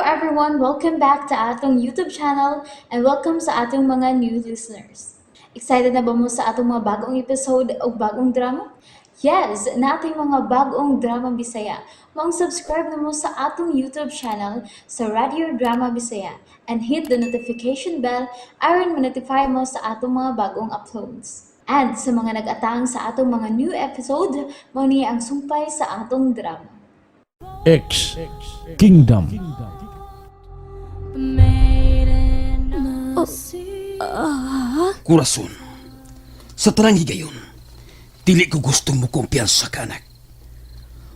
Everyone! Welcome back to atong YouTube channel and welcome sa atong mga new listeners. Excited na ba mo sa atong mga bagong episode o bagong drama? Yes, naa tay mga bagong drama Bisaya. Maong subscribe na mo sa atong YouTube channel sa Radio Drama Bisaya and hit the notification bell aron ma-notify mo sa atong mga bagong uploads. And sa mga nag-atang sa atong mga new episode, mao ni ang sumpay sa atong drama. X Kingdom. Kurason, sa tanang higayon, dili ko gustong mo kumpiyansa ka, anak.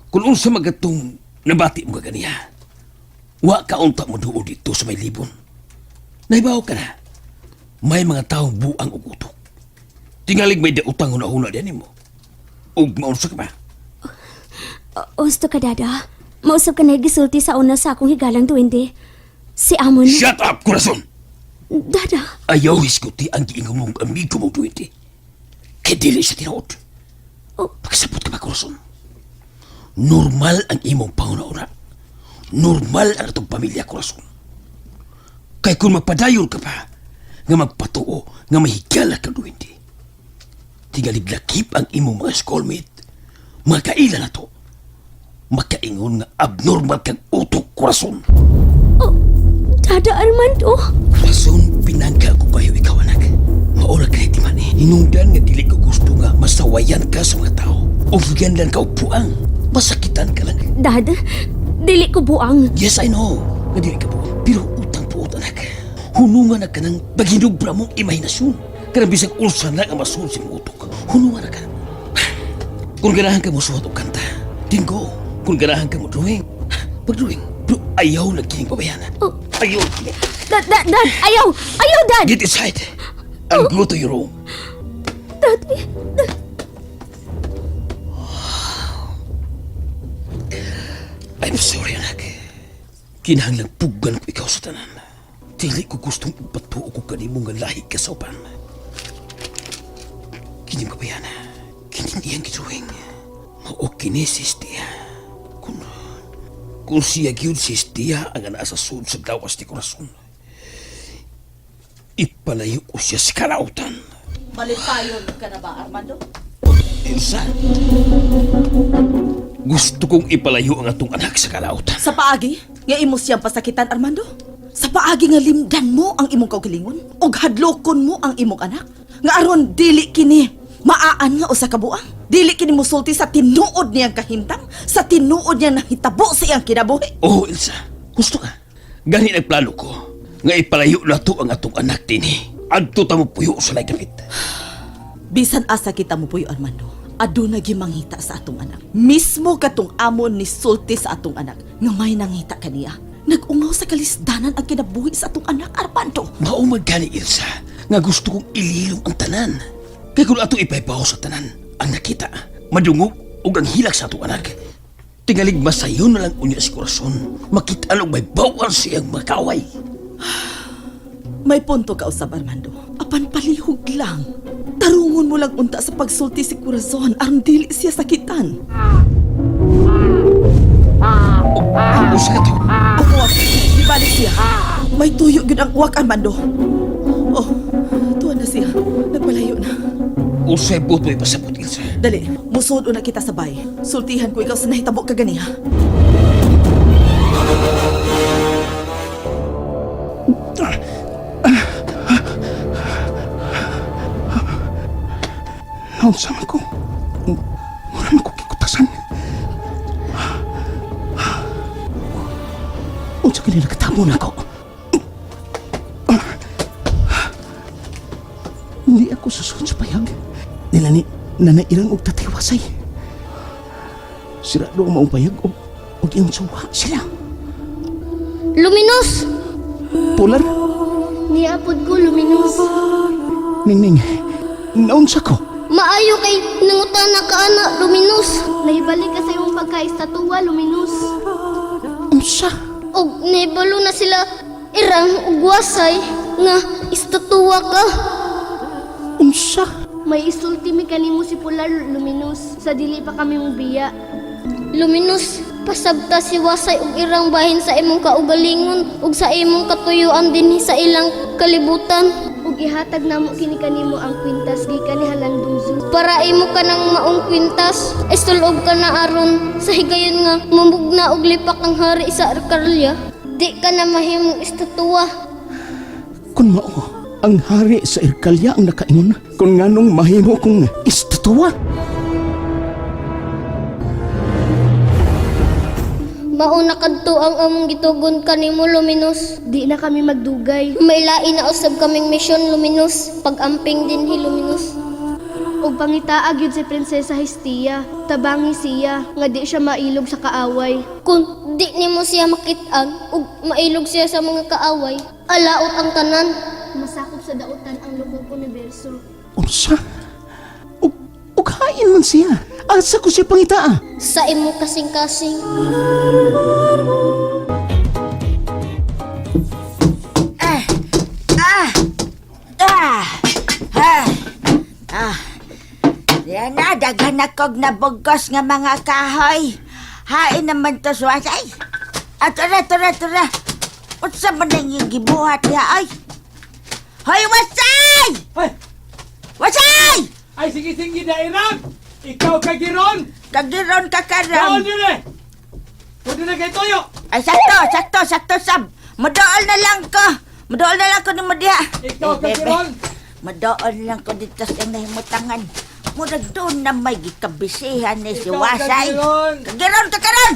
Kung unsa magatong nabati mo kaganiya, wa ka unta mo duo dito sa may libon. Nahibaw ka na, may mga taong buang og utok. Tingalig may dautang huna-huna diyan nimo. Ug maunsa ka ba? Gusto ka, Dada. Mausap ka na gisulti sa una sa akong higalang duwende. Si Amon. Shut up, Kurason! Dada. Ayaw hisguti ang giingon mong amigo mong duwende. Kay dili siya tinuod. Oh. Pagsabot ka ba, Corazon? Normal ang imong panguna-una. Normal ang atong pamilya, Corazon. Kay kung magpadayon ka pa, nga magpatuo, nga mahigala ka duwende. Tingalig lakip ang imong mga schoolmate, mga kaila na to. Makaingon nga abnormal kang utok, Corazon. Oh, Dada Armando. Corazon, pinangga ko kayo ikaw, anak. Maura ka di man eh. Hinungdan nga dili ko gusto nga masawayan ka sa mga tao. O higanlan ka og buang. Masakitan ka lang. Dad, dili ko buang. Yes, I know. Nga dili ka buang. Pero utang puot, anak. Hunungan na ka ng paghinubra mong imahinasyon. Kanang bisag ulsan lang ang masulod sa imong utok. Hunungan na ka. Kung ganahan ka mo suwat og kanta, then go. Kung ganahan ka mo drawing, pag-drawing. Pero ayaw na kining pabayana. Oh. Ayaw. Dad, Dad, Dad, ayaw! Ayaw, Dad! Get inside and go to your room. Dad, Dad. I'm sorry, anak. Kinahanglang pugan ko ikaw sa tanan. Dili ko gustong ipatuo ko kanimo nga lahi ka sa uban. Kining kabayana. Kining iyang gidrawing. Mao kini si Estia. Kung siya gyud si Estia ang anaa sa sud sa gawas ni Corazon. Ipalayo ko siya sa kalautan. Malipayon ka na ba, Armando? Elsa, gusto kong ipalayo ang atong anak sa kalautan. Sa paagi, nga imo siyang pasakitan, Armando? Sa paagi nga limdan mo ang imong kaugalingon? Ug hadlokon mo ang imong anak? Nga aron dili kini maaan nga usa ka buang? Dili kini musulti sa tinuod niyang kahimtang? Sa tinuod niyang nahitabo sa iyang kinabuhi? Oo, Elsa. Gusto ka. Gani nagplano ko nga ipalayo na to ang atong anak dinhi. Adto ta mo puyo sa dapit. Bisan asa kita mo puyo, Armando. Aduna gimangita sa atong anak. Mismo katong amon ni sulti sa atong anak nga may nangita kaniya. Nag-ungaw sa kalisdanan ang kinabuhi sa atong anak, Armando. Mao man gani, Elsa, nga gusto kong ililong ang tanan. Kay kung ato ipaypaw sa tanan, ang nakita, madungog ug ang hilak sa atong anak. Tingalig masayon na lang unya si Corazon. Makita og may bawal siyang makaway. May punto ka usab, Armando. Apan palihog lang. Tarungon mo lang unta sa pagsulti si Corazon aron dili siya sakitan. Ang usa ka to. Ang uwak, di balik siya. May tuyo gyud ang uwak, Armando. Oh, tuwa na siya. Nagpalayo na. Usay buot mo ipasabot, Elsa. Dali, musuod una kita sa bay. Sultihan ko ikaw sa nahitabo kaganiha. Naunsa man ko. Mura man ko kikutasan. Unsa kini nakatamo na ko? Hindi ako susunod sa payag. Nila ni nanailang og tatiwasay. Sira do ang maong payag og og iyang suwa sila. Luminous! Polar, Niapod ko, Luminous. Ningning, naunsa ko? Maayo kay nangutana ka ana, Luminous. Nahibalik ka sa imong pagkaistatuwa, Luminous. Unsa? Og nahibalo na sila irang ug wasay nga istatuwa ka. Unsa? May isulti mi kanimo si Polar, Luminous, sa dili pa kami mobiya. Luminous, Pasabta si Wasay ug Irang bahin sa imong kaugalingon ug sa imong katuyuan dinhi sa ilang kalibutan. Ug ihatag namo kini kanimo ang kwintas gikan ni Halandong Zeus. Para imo ka ng maong kwintas, istulob ka na aron sa higayon nga mamugna og lipak ang hari sa Arcalia. Di ka na mahimong estatwa. Kung mao, ang hari sa Irkalya ang nakaingon. Kung nganong mahimo kong istatwa. Mauna kadto ang among gitugon kanimo, Luminous. Di na kami magdugay. Mailain na usab kaming misyon, Luminous. Pag-amping dinhi, Luminous. Ug pangitaa gyud si Prinsesa Hestia. Tabangi siya nga di siya mailog sa kaaway. Kung di nimo siya makit-an ug mailog siya sa mga kaaway, alaot ang tanan. Masakop sa dautan ang lubog universo. Unsa? Ug, ug hain man siya. Asa ko siya pangitaa? Sa imo kasing-kasing. Ah! Ah! Ah! Yan na, daghan na kog nabugos nga mga kahoy. Hain naman to suwasay. Ah, tura, tura, tura. Unsa man ang iyong gibuhat niya, ay? Hoy, wasay! Ay! Wasay! Ay, sige, sige, dairang! Ikaw kagiron! Kagiron ka Kaon karon. din eh! Pwede na kay Toyo! Ay, sakto, sakto, sakto, sab. Madool na lang ko. Madool na lang ko ni mo diha. Ikaw Eh, bebe. kagiron! Madool lang ko dito sa iyang nahimutangan. Murag doon na may gikabisihan ni si Ikaw Wasay. kagiron! Kagiron ka karon!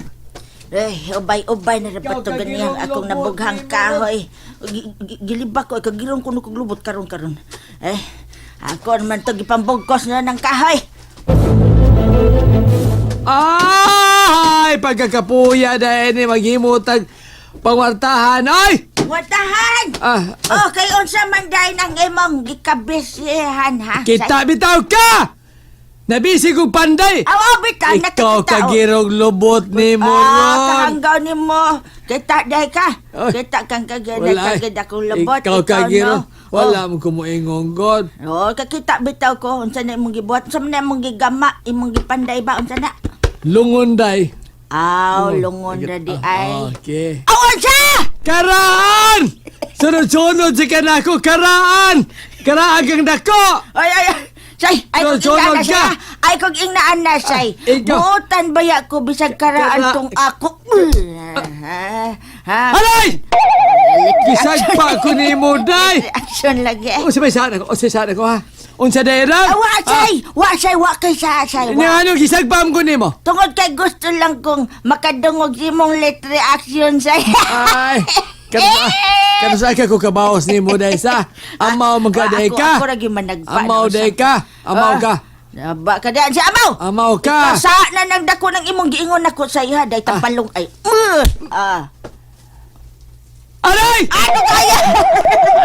Eh, ubay-ubay na rin Ikaw, ba ito ganyan kagiron, akong lubot, nabughang lubot. kahoy. Gilibak ko, eh, kagiron ko nung kaglubot karon karon. Eh, ako naman to gipambugkos na ng kahoy. Ay! Pagkakapuya na ini maghimutag pangwartahan. Ay! Watahan! Ah, Oh, kay unsa man dahin ang imong gikabisihan ha? kita bitaw ka! Nabisi kong panday! Aw, oh, bitaw, Ikaw nakakita, oh. kagirong lubot ni mo Ah, ron. kahanggaw ni mo. Kita dahil ka. Ay. Kita kang kagyan Wala. eh. kagid akong lubot. Ikaw kagirong. no? Wala mo kumuingong god. Oh, kakita bitaw ko unsa na imong gibuhat, unsa man na imong gigama, imong gipanday ba unsa na? Lungunday. Aw, lungon ra di ay. Okay. Aw, unsa? Karaan! Sunod-sunod si kanako, karaan! Karaan kang dako! Ay ay ay. Say, ay kog Sunod-sunod ingna na ka. siya. Ay kog ingnaan na say. Ah, ikaw. Buotan baya ko bisag karaan Kara- tong ako. Ha? Ha? Aray! Bisag pa ako ni mo, day! Action lagi. O sa may saan ako, o sa saan ako ha? Unsa dayrang? Ah, wa say, wa say, wa kay sa say. Ni Wa. ano gisag pa ko nimo? Tungod kay gusto lang kong makadungog si mong late reaction say. Ay, kano sa ka ko kabaos nimo day sa? Amaw man ka day Ako- ka. Ako ra gyud managpa. Amaw na day usa. ka. Amaw ka. Ah, ba ka diyan si Amaw. Amaw ka. Ikaw sa na nang dako ng imong giingon nako sa iya day tapalong ay. Ah. Aray! Ano kaya?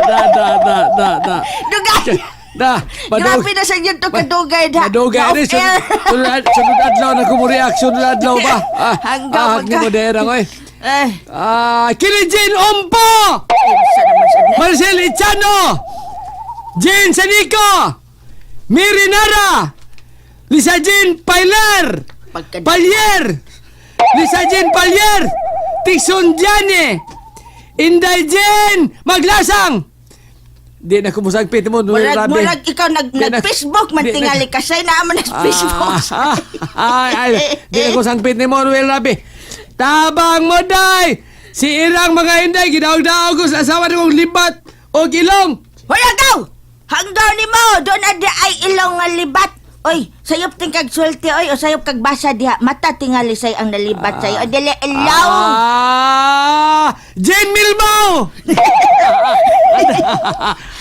Da da da da da. Dugay. Da, madug. Grabe na sa inyo to kadugay da. Madugay Na ni off air. sunod sunod adlaw na ko mo reaction sunod adlaw ba? Ah, Hanggang ah, magka- ni mo derang oy. Eh, Ah, Kilijin Ompo! kinsa naman sa Marcel Ichano! Jean Sanico! Miri Nara! Lisa Jean Pailer! Pagka- Palier! Lisa Jean Palier! Tixon Diane! Inday Jean Maglasang! Di na kumusagpit mo, Noel Murag, Rabi. murag ikaw nag, Di na- nag Facebook man di na- tingali ka say naa man nag Facebook. Ah, ay, ay, di na kusangpit ni mo, Noel Rabi. Tabang mo, day! Si Irang mga inday, ginaog-daog ko sa asawa kong libat o ilong. Wala gaw! Hanggaw ni mo, doon na di ay ilong nga libat. Oy, sayop ting kag sulti oy o sayop kag basa diha. Mata tingali say ang nalibat sayo. O dili ilong. Ah! Jane Milmao!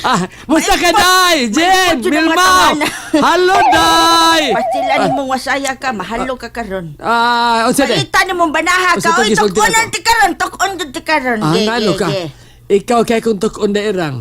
ah, musta ka, Day? Jane Maipot yun ang Milmao! katawan. Hello, Day! Pastila ni mong wasaya ka, mahalo ka karon. Ah, unsa day? Balita ni mong banaha Unsa ka. to Oy, gisulti tukon ako? ti karon, tukon jud ti karon. Ah, Ge, ngano ge, ka? ge. Ikaw kay kung tukon na irang.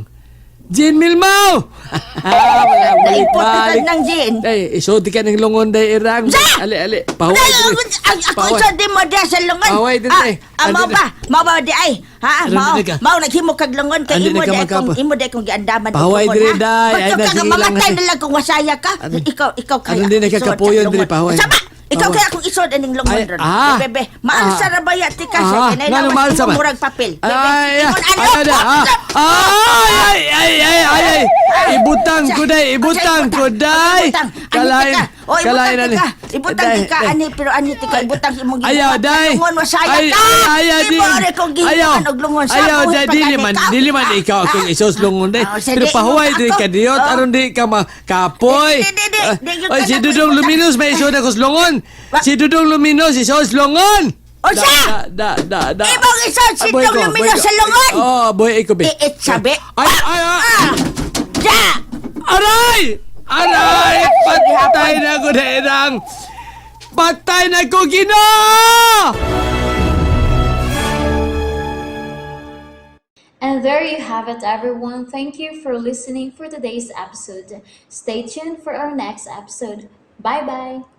Jane Milmao! Wala, balik, Naipot ka balik. ng Jane. Ay, isulti ka ng lungon day irang. Sa! Ali, ali. Pahuway. Dahil, diri. ako Pahuway. isa di mo diha sa lungon. Pahuway din, eh. Ah, mao Andi ba? Mao ba di ay? Ha? Andi Mao. na ka. Mao naghimo kag lungon kay Andi imo na ka di akong magkapa. imo di akong giandaman og Pahuway lungon, diri, ha? day. Ay, Basta na, ka sige lang. mamatay na lang kung wasaya ka. Ano? Ikaw ikaw kaya. Ano din isuot sa nakakapuyon diri, lungon. pahuway. Sama! Ikaw Ah. kaya akong isod aning lungon Ay, ron. ah. Bebe, maalsa Ah. ra ba ya tika sa Ah, kinay ngano lawas maalsa imong man? murag papel. Bebe, Ay, ay, ingon ano? ay, ay, ah, ay, ay, ay, ay, ay, ay, ibutang ko day, ibutang ko day. Ibutang. Ani Kalain, tika. O, ibutang kalain ani. tika. Ibutang Day, tika day. ani pero ani tika ibutang imong Ayaw, gibuhat. day. Lungon wasaya Ay, ka. ay, ayaw, di. Imo rin kong Ayaw. gihimuan og lungon sa Ayaw, buhi day, pa dili gani man, ka. dili man ikaw akong Ah, isos lungon day. Ah, sige, Pero pahuway imong di ako. ka diyot, Oh. aron di ka makapoy. Di, di, di, di, di, Ay, si ka na, Dudong ibutang. Luminos may isod ako sa lungon. Si Dudong Luminos isos lungon. Unsa? Da, da, da, da. Imong isod si Ah, boy Dudong ko, boy Luminos ko. sa lungon. Oh, boy ko be. Iit sabi. Ay, ay, ay. Ah! Da! Aray! Aray! Patay na ko na irang! Patay na ko, Ginoo! And there you have it, everyone. Thank you for listening for today's episode. Stay tuned for our next episode. Bye bye.